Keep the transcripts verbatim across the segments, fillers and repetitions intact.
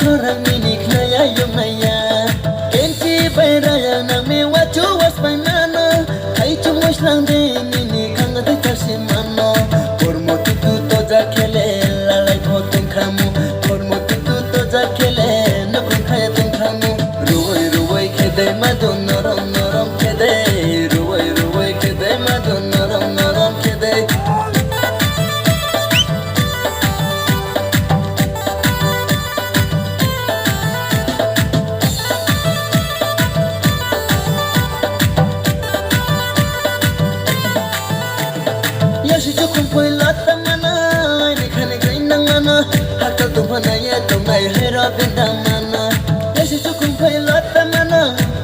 Norang nini khnaya yungnaya. Kenti bai raya nangmi wachu waspai mano. Hai chumui slang de nini khang de chasi mano. Kormo tutu toja khele lalai pho tongkhamu. Kormo tutu toja khele nokong khaya tongkhamu. Ruwai ruwai khede madun norom norom khede. Ruwai ruwai khede madun norom norom khede. Yasi chukhung phoi lata mana, aini khani koi nang mana, hakal tongphana ye tongnai hero bindang mana. Yasi chukhung phoi lata mana,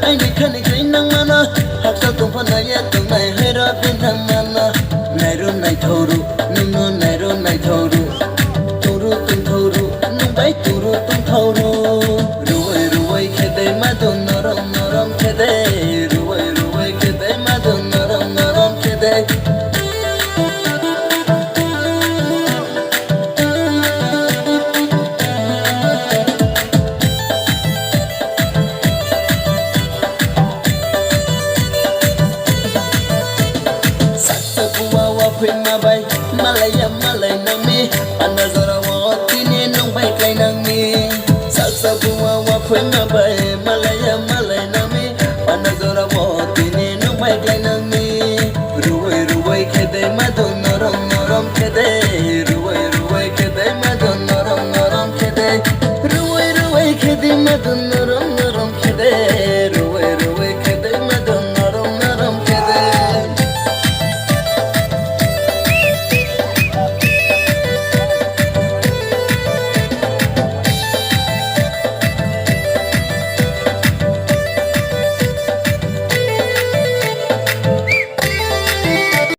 aini khani koi nang mana, hakal tongphana ye tongnai hero bindang mana. Nairu naithoru, nungno nairu naithoru. Turu tungthoru, nungbai turu tungthoru. Ruwai ruwai khede madun norom norom khede. Ruwai ruwai khede madun norom norom khede. Saksa buwa wa phima bai, malaya malai nangni, panda jora wo tini nung bai klai nangni. Saksa buwa wa phima bai, malaya malai nangni, panda jora wo tini nung bai klai nangni. Ruwai ruwai khede madun norom norom khede, ruwai ruwai khede madun norom norom khede, ruwai ruwai khede madun